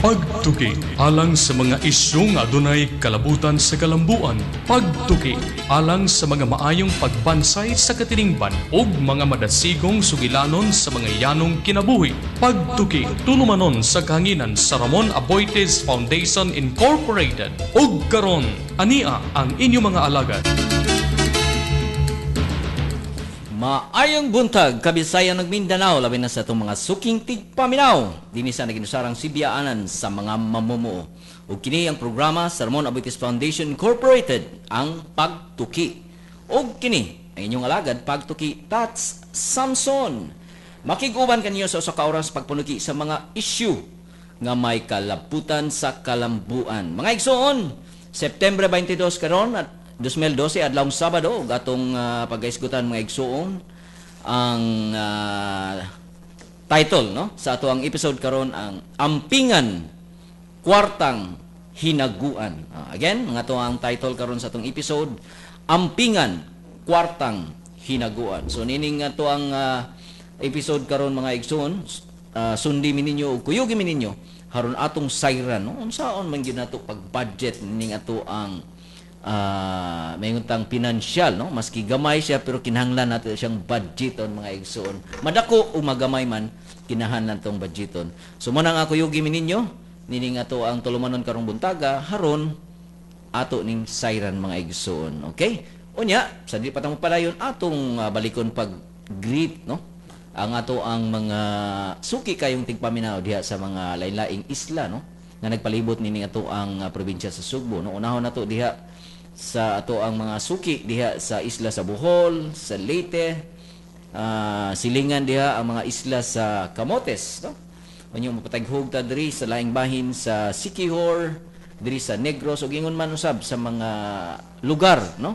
Pagtuki alang sa mga isyu nga adunay kalabutan sa kalambuan. Pagtuki alang sa mga maayong pagbansay sa katilingban ug mga madasigong sugilanon sa mga yanong kinabuhi. Pagtuki tulumanon sa kahanginan sa Ramon Aboitiz Foundation Incorporated. Ug karon, ania ang inyong mga alagad. Maayong buntag, Kabisayan ug Mindanao, labi na sa atong mga suking tigpaminaw dinhi sa naginusarang sibyaanan sa mga mamumuo. Ug kini ang programa sa Ramon Aboitiz Foundation Incorporated, ang Pagtuki. Ug kini ang inyong alagad, Pagtuki Tats Samson. Makig-uban kaniyo sa usa ka oras pagpunuki sa mga issue nga may kalabutan sa kalambuan. Mga igsoon, September 22 karon at 2012, adlawng Sabado, ug atong pagaisgutan, mga igsoon, ang title, no, sa ato ang episode karon, ang Ampingan Kwartang Hinaguan. Again, mga to ang title karon sa atong episode, Ampingan Kwartang Hinaguan. So nining ato ang episode karon, mga igsoon, sundi mi ninyo ug kuyugi mi ninyo haron atong sayran, no, unsaon man gyud nato pag-budget ning ato ang mayroon tang pinansyal, no? Maski gamay siya, pero kinahanglan nato siyang budgeton, mga igsoon. Madako o magamay man, kinahanglan tong budgeton. So mo nang ako yugi mi ninyo nining ato ang tulumanon karong buntaga haron ato ning sayran, mga igsoon. Okay, unya sa di pa ta palayon, atong balikon pag greet, no, ang ato ang mga suki kayong tigpaminaw diha sa mga lain-laing isla, no, nga nagpalibot nining ato ang probinsya sa Sugbo, no. Unahon nato diha sa ato ang mga suki diha sa isla sa Bohol, sa Leyte, silingan diha ang mga isla sa Camotes, no. Unya mapataghog ta diri sa laing bahin sa Siquijor, diri sa Negros ug ingon man usab sa mga lugar, no,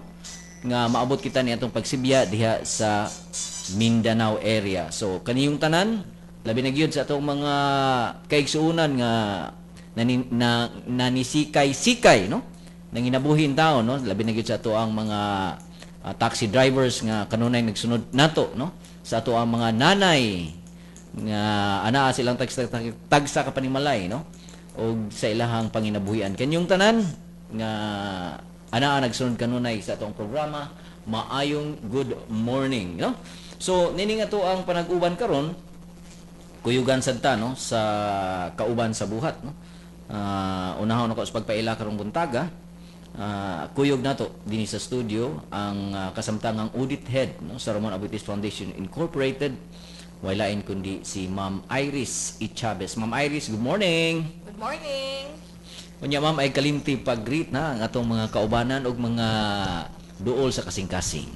nga maabot kita ni atong pagsibya diha sa Mindanao area. So kaniyong tanan, labi na gyud sa atong mga kaigsuonan nga nanisikay-sikay, no, nanginabuhi tawo, no, labi na gyud sa ato ang mga taxi drivers nga kanunay nagsunod nato, no, sa ato ang mga nanay nga anaa silang tagsa, tagsa ka panimalay, no, og sa ilahang panginabuhian. Kanyong tanan nga anaa nagsunod kanunay sa atong programa, maayong good morning, no. So nining ato ang panag-uban karon, kuyugan sad ta, no, sa kauban sa buhat, no. Unahon ako sa pagpaila karong buntaga. Kuyog nato dinhi sa studio ang kasamtangang audit head, no, sa Ramon Aboitiz Foundation Incorporated, way lain kundi si Ma'am Iris Echavez. Ma'am Iris, good morning. Good morning. Unya, ma'am, ay kalimti pag-greet na ang atong mga kaubanan ug mga duol sa kasing-kasing.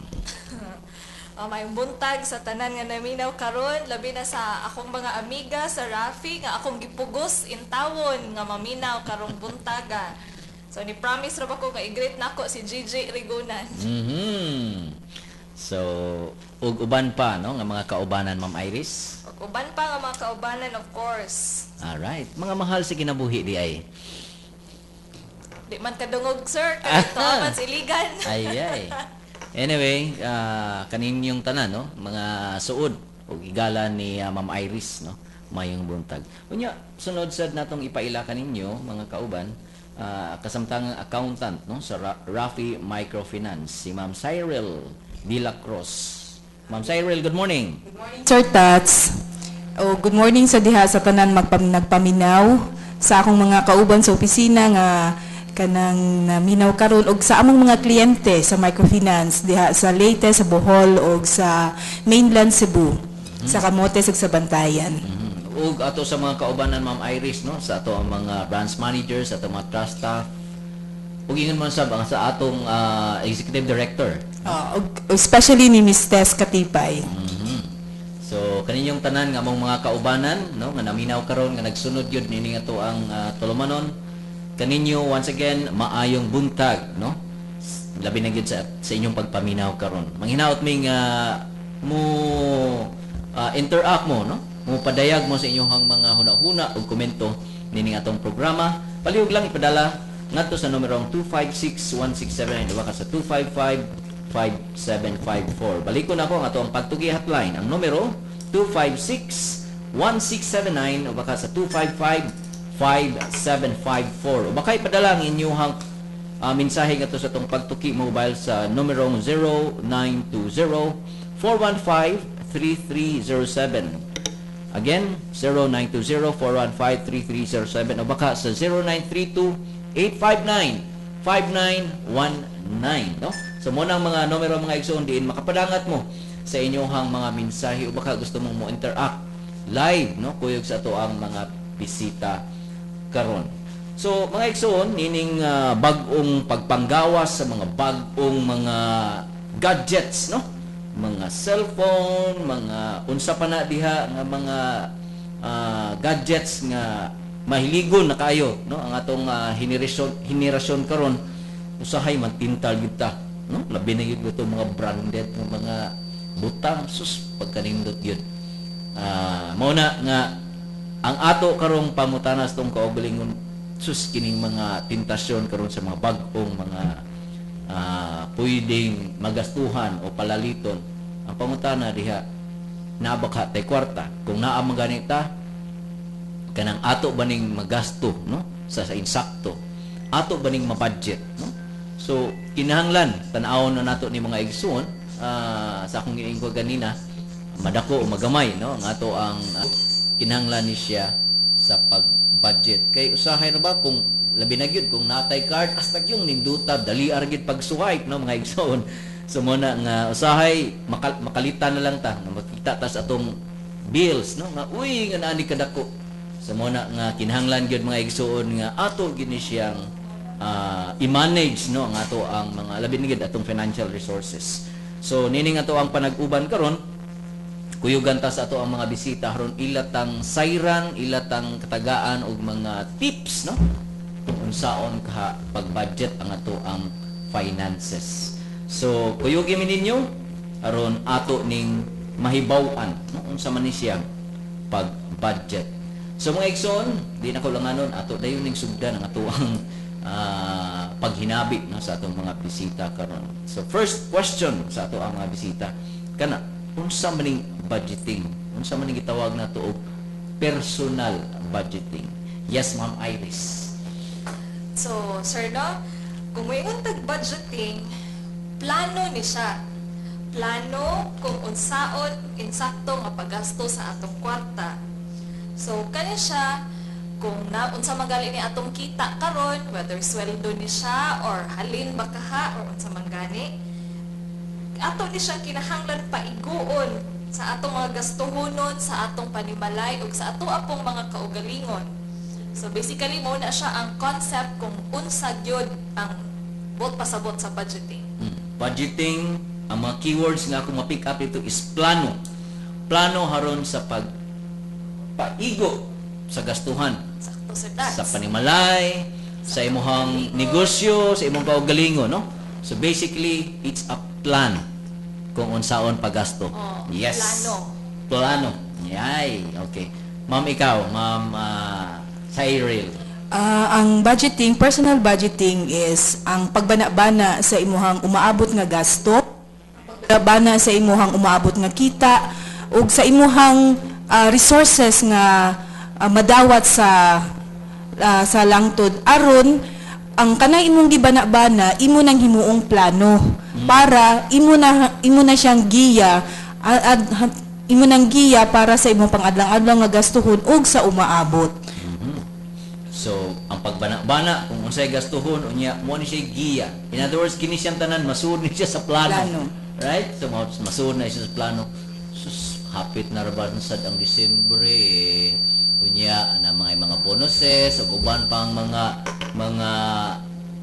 Maayong buntag sa tanan nga naminaw karon, labi na sa akong mga amiga sa Rafi nga akong gipugos intawon nga maminaw karong buntaga. So ni promise ra ba ko nga i-greet nako si Gigi Rigunan. So, ug uban pa, no, nga mga kaubanan, Ma'am Iris. Ug uban pa nga mga kaubanan, of course. Alright. Mga mahal sa kinabuhi di ay. Di man kadungog, sir, kay tuwa man sa iligan. Ay ay. Anyway, kaninyong tanan, no, mga suod ug igala ni Ma'am Iris, no, mayong buntag. Unya, sunod sad natong ipaila kaninyo, mga kauban, kasamtangang accountant, no, sa Rafi Microfinance, si Ma'am Cyril De La Cruz. Ma'am Cyril, good morning. Sir Tats, oh, good morning sa diha sa tanan nagpaminaw, sa akong mga kauban sa opisina nga kanang naminaw karon og sa among mga kliyente sa microfinance diha sa Leyte, sa Bohol og sa mainland Cebu, sa Camotes ug sa Bantayan. Ug ato sa mga kaubanan, Ma'am Iris, no, sa ato ang mga branch managers, sa ato mga trust staff, ug ingon man sab ang sa atong executive director. Ug especially ni Miss Tess Katipay. So kaninyong tanan nga among mga kaubanan, no, nga naminaw karon, nga nagsunod gyud niini ato ang tulumanon kaninyo, once again, maayong buntag, no, labi na gyud sa inyong pagpaminaw karon. Manghinaot mi nga mo interact mo, no, mo padayag mo sa inyong mga huna-huna ug komento nining atong programa. Palihog lang ipadala ngadto sa numerong 256-1679 o baka sa 255-5754. Balikon ako ang atong Pagtuki hotline. Ang numero 256-1679 o baka sa 5754. O baka ipadala ang inyong mensahe ngadto sa atong Pagtuki Mobile sa numerong 0920 415 3307. Again, 0920-415-3307 o baka sa 0932-859-5919, no? So mao nang mga numero, mga igsoon, diin makapadangat mo sa inyong mga mensahe o baka gusto mong mo interact live, no, kuyog sa ato ang mga bisita karon. So mga igsoon, nining bag-ong pagpanggawas sa mga bag-ong mga gadgets, no? Mga cellphone, mga unsa pa na diha nga mga gadgets nga mahiligon na kaayo, no, ang atong henerasyon karon. Usahay mantintal gyud ta, no, labi na gyud to mga branded nga mga butang. Sus, pagkanindot gyud. Mao na nga ang ato karong pangutana sa atong kaugalingon, sus, kining mga tentasyon karon sa mga bag-ong mga pwedeng magastuhan o palaliton. Ang pangutana diha, naa ba ka tay kwarta? Kung naa man gani ta, kanang ato ba ning magasto, no, sa insakto? Ato ba ning mabudget, no? So kinahanglan tan-awon na nato ni, mga igsoon. Sa akong giingon ganina, madako o magamay, no, ang ato ang kinahanglan ni siya sa pag-budget, kay usahay na ba kung labi na gyud kung natay card, hasta yung ninduta, dali ra gyud pag-swipe, no, mga igsoon. So mao na nga usahay makalitan na lang ta nga makita ta sa atong bills, no, nga uy, nga naani kadako. So mao na nga kinahanglan gyud, mga igsoon, nga ato gyud ni siyang i-manage, no, ang ato ang mga labi na gyud atong financial resources. So nining ato ang panag-uban karon, kuyugan ta sa ato ang mga bisita aron ilatang sayran, ilatang katagaan og mga tips, no, kung unsaon ka pag-budget ang ato ang finances. So kuyugi mi ninyo aron ato ning mahibaw-an, no, unsa man ni siya pag-budget. So mga igsoon, di na ko langanon, ato dayon ning sugdan ang ato ang paghinabi, no, sa atong mga bisita karon. So first question sa ato ang mga bisita kana, unsa man ning budgeting? Unsa man ning gitawag nato og personal budgeting? Yes, Ma'am Iris. So, sir, no, kung moingon tag budgeting, plano ni siya. Plano kung unsaon insakto nga paggasto sa atong kwarta. So, kani siya, kung na unsa man gali ni atong kita karon, whether sweldo ni siya or halin ba kaha or unsa man gani, ato ni siya kinahanglan paiguon sa atong mga gastuhonon, sa atong panimalay ug sa ato apong mga kaugalingon. So basically, mao na siya ang concept kung unsa gyud ang buot pasabot sa budgeting. Budgeting, ang mga keywords nga ako ma-pick up ito is plano. Plano haron sa pag paigo sa gastuhan Sakto, Sir Dax. sa panimalay, sa imuhang negosyo, sa imong kaugalingon, no? So basically, it's a plan kung unsaon paggasto. Oh, Yes. plano. Plano. Yay. Okay. Ma'am, ikaw, Ma'am Cyril. Ang budgeting, personal budgeting is ang pagbana-bana sa imuhang umaabot nga gasto, pagbana sa imuhang umaabot nga kita, ug sa imuhang resources nga madawat sa langtod aron ang kanang imong gibana-bana, imo nang himuong plano para imo na siyang giya imo nang giya para sa imong pangadlang-adlaw nga gastuhon ug sa umaabot. So, ang pagbana-bana, kung unsay gastuhon, unya, mo ni siya giya. In other words, kini siyang tanan, masuod ni siya sa plano. Plano. Right? So, masuod na siya sa plano. Sus, hapit na ra ba sad ang Disyembre eh. Unya, ana mga bonuses, ug uban pang mga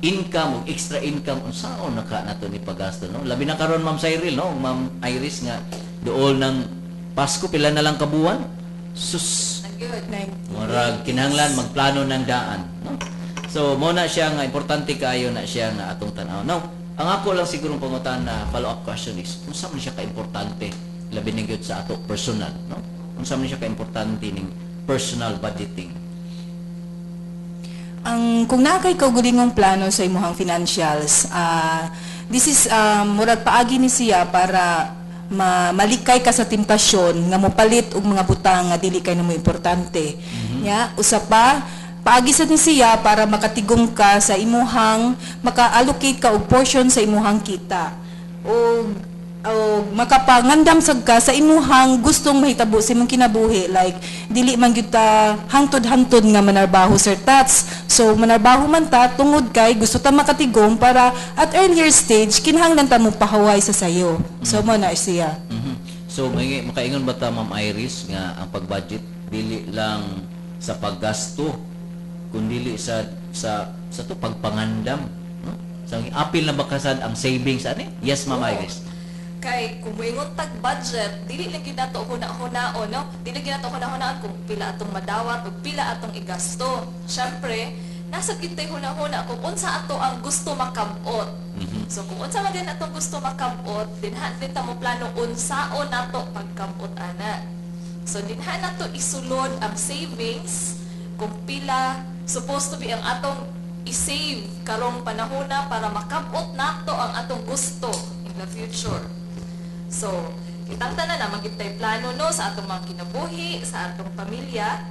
income ug extra income, unsaon na ka nato ni paggasto, no? Labi na karon, Ma'am Cyril, no, Ma'am Iris, nga duol ng Pasko, pila na lang kabuwan. Sus, Nagyud. murag kinahanglan magplano ng daan, no? So mo na siya nga importante kaayo na siya nga atong tan-aw. Now, ang ako lang siguro pangutan na follow-up question is, unsa man siya ka-importante labi ni gyud sa ato personal, no? Unsa man siya ka-importante ning personal budgeting? Ang kung naa kay kaugalingong plano sa imuhang financials, this is murag paagi ni siya para malikay ka sa temptasyon nga mopalit og mga butang nga dili kay nimo importante. Ya, usa pa, paagi Paagi sa ni siya para makatigom ka sa imuhang, maka-allocate ka og portion sa imuhang kita. O makapangandam sad ka sa imuhang gustong mahitabo sa imong kinabuhi, like dili man gyud ta hangtod-hangtod nga manarbaho, Sir Tats. So manarbaho man ta tungod kay gusto ta makatigom para at earlier stage kinahanglan ta mo pahuway sa sayo. So mo na siya. So may makaingon ba ta, Ma'am Iris, nga ang pag-budget dili lang sa paggasto kundili sa to pagpangandam, no? So apil na ba kasad ang savings ani? Yes, Ma'am Oo. Iris. Kay kung moingon tag budget, dili lang gyud nato huna-hunaon, no? Dili gyud nato huna-hunaon kung pila atong madawat ug pila atong igasto. Syempre, nasa gyud tay huna-huna kung unsa ato ang gusto makabot. So kung unsa man din atong gusto makabot, dinha din ta mo plano unsaon nato pagkabot ana. So dinha nato isulod ang savings, kung pila supposed to be ang atong i-save karong panahona para makabot nato ang atong gusto in the future. So, kitang tanan na magyud tay plano, no, sa atong mga kinabuhi, sa atong pamilya.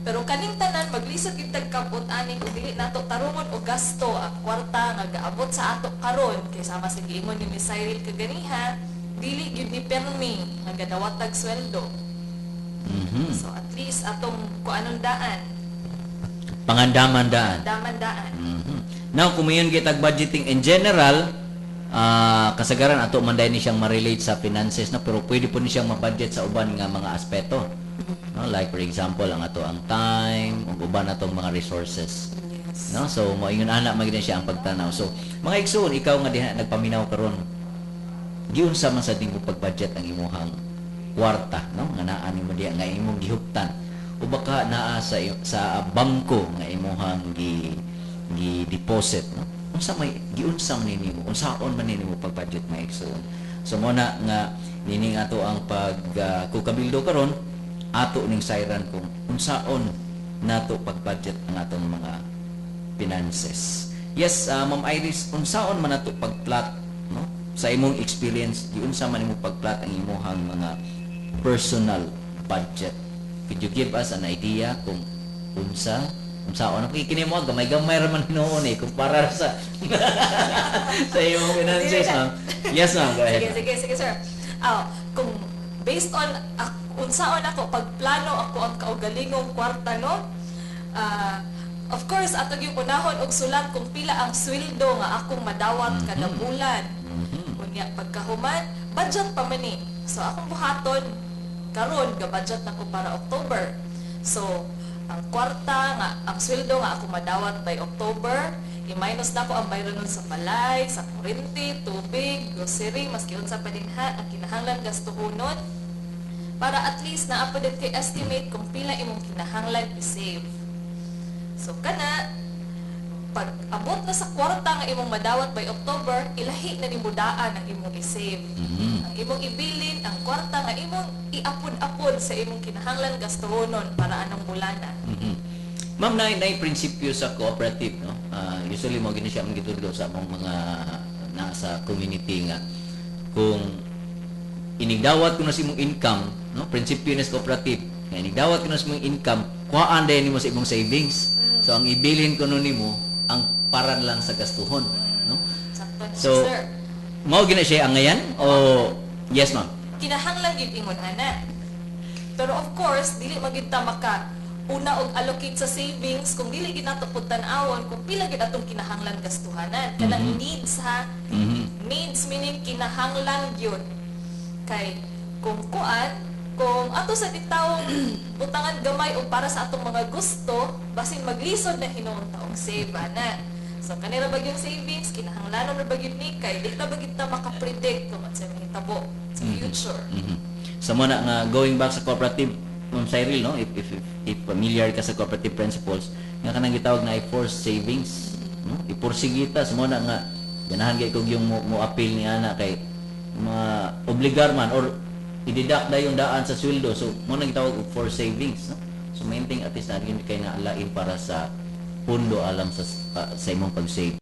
Pero kaning tanan maglisod gyud tag kabot ani kung dili nato tarungon og gasto ang kwarta nga gaabot sa ato karon, kay sama sa giingon ni Miss Cyril kaganiha, dili gyud ni permi nga gadawat tag sweldo. So at least atong kuanon daan, Pangandaman daan. Daman daan. Now, kung mayon kitag budgeting in general, kasagaran ato man ni siyang ma-relate sa finances na, pero pwede po ni siyang ma-budget sa uban nga mga aspeto. No? Like for example, ang ato ang time ug uban atong mga resources. No? So moingon ana man gid siya ang pagtanaw. So mga igsoon, ikaw nga diha nagpaminaw karon, giunsa man sa nimo pag-budget ang imuhang kwarta, no? Nga naa nimo diha nga imong gihuptan o baka naa sa bangko nga imuhang gi gi deposit, no? Unsa may giunsa man nimo, unsaon man nimo pag-budget, mga igsoon? So mo na nga nining ato ang pag kukabildo karon, ato ning sayran kung unsaon nato pag-budget ang atong mga finances. Yes, Ma'am Iris, unsaon man nato pag-plot, no? Sa imong experience, giunsa man nimo pag-plot ang imuhang mga personal budget? Could you give us an idea kung unsaon ang kini mo gamay-gamay ra man hinuon eh kumpara sa sa imong finances, ma'am? Yes, ma'am, go ahead. Sige, sige, sige, sir. Ah, kung based on unsaon ako pagplano ako ang kaugalingong kwarta, no? Ah, of course, ato yung unahon og sulat kung pila ang sweldo nga akong madawat kada bulan. Unya pagkahuman, budget pa man ni. So akong buhaton karon, ga-budget na ko para October. So ang kwarta nga ang sweldo nga ako madawat by October, i-minus na ko ang bayronon sa balay, sa kuryente, tubig, grocery, maski unsa pa dinha ang kinahanglan gastuhonon para at least naa pa din kay estimate kung pila imong kinahanglan i-save. So kana, pag abot na sa kwarta nga imong madawat by October, ilahi na nimo daan ang imong i-save. Ang imong ibilin, ang kwarta nga imong iapod-apod sa imong kinahanglan gastuhonon para anong bulana. Ma'am, na prinsipyo sa cooperative, no? Usually mo gini siya ang gitudlo sa among mga nasa community nga kung inigdawat ko na sa imong income, no? Prinsipyo ni sa cooperative, nga inigdawat ko na sa imong income, kuhaan dayon nimo sa imong savings. So ang ibilin ko no nimo ang paran lang sa gastuhon, no? Sakto na So, siya, sir. mao gina siya ang ngayan o yes, ma'am? Kinahanglan gyud ingon ana. Pero of course, dili magyud ta maka una og allocate sa savings kung dili gyud nato pud tan-awon kung pila gyud atong kinahanglan gastuhanan. Kanang needs ha. Needs meaning kinahanglan gyud. Kay kung kuan, kung ato sa tawong butangan gamay og para sa atong mga gusto, basin maglisod na hinuon ta og save ana. So kanira ba yung savings, kinahanglanon ra ba gyud ni kay di ta ba gyud ta maka-predict kung unsay mahitabo sa future. Sa mo na nga going back sa cooperative, Ma'am Cyril, no? If familiar ka sa cooperative principles, nga kanang gitawag na i-force savings, no? Iporsigita sa mo na nga ganahan kay kog yung mo appeal ni ana kay mga obligar man or i-deduct na yung daan sa sweldo. So mo na gitawag og forced savings, no? So main thing, at least na kay naalain para sa pundo alam sa imong pag-save.